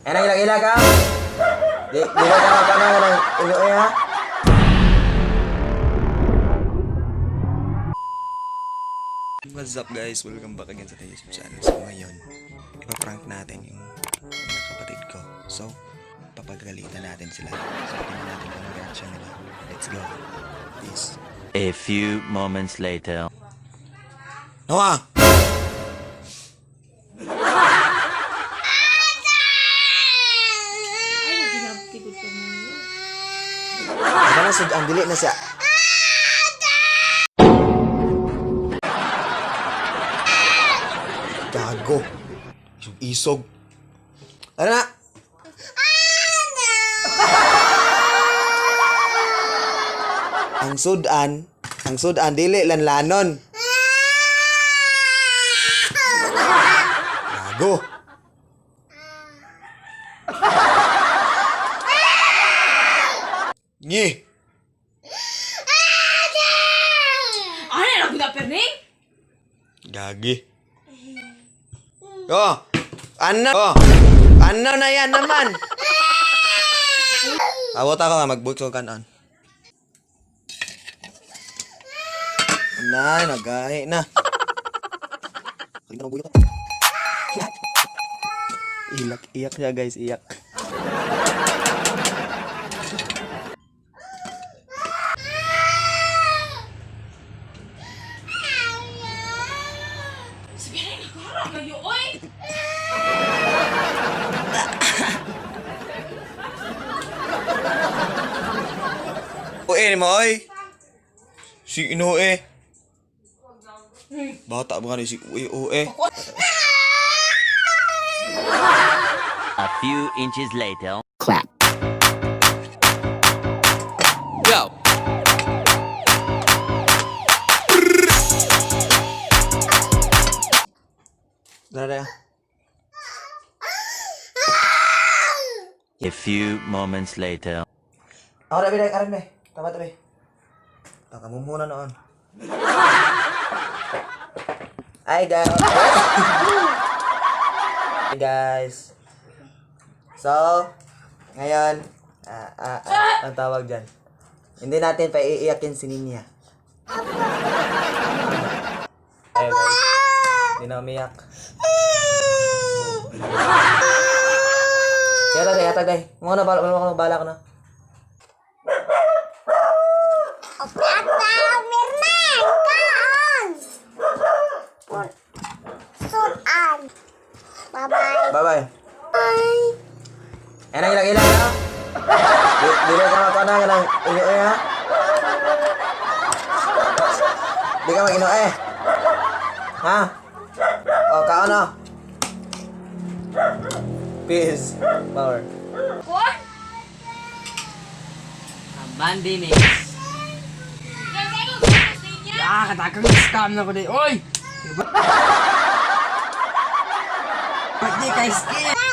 Ay, nang ilag ka? Di, di ba ka magkana ka ng ino ha? What's up, guys? Welcome back again sa ating YouTube channel. So ngayon, ipaprank natin yung mga kapatid ko. So, papagalitan natin sila. So, tingnan natin kung anong reaction nila. Let's go. Peace. A few moments later. Noah! Ay, ginabti ko sa mga. Ito na, ang dili na siya. Gago. Isog isog. Ano na? Ang sudan, dili lanlanon. Gago. Ngi. Ano na gud perning? Gagi. Oh, ano? Oh, ano na yan naman? Awot ako nga, magbutso kanon. Na, nagahi na. Ilak, iyak siya, guys, iyak. Sige na nakara kayo oy. Uy, mo oy. Si Inoe. Bata ba ni si Ue Ue? A few inches later. Go. Dara na. A few moments later. Ako na, binay, aran, be. Tama, tabi. Takamumuna noon. Hi, guys. Hi, guys. So, ngayon, ang tawag dyan. Hindi natin pa iiyakin si Ninya. Ayun, guys. Hindi na umiyak. Yata, day, yata, day. Mga na, bala, bala, bala ko na. Sudan. Bye-bye. Bye-bye. Ay, nang ilag-ilag ka? Di, di ba ka magkana ka ng ino ha? Di ka mag-ino eh. Ha? O, kaon na. Peace. Power. Kuan? Bandi mix. Ah, katagang scam na ko di. Oy! Ba't di kay skin?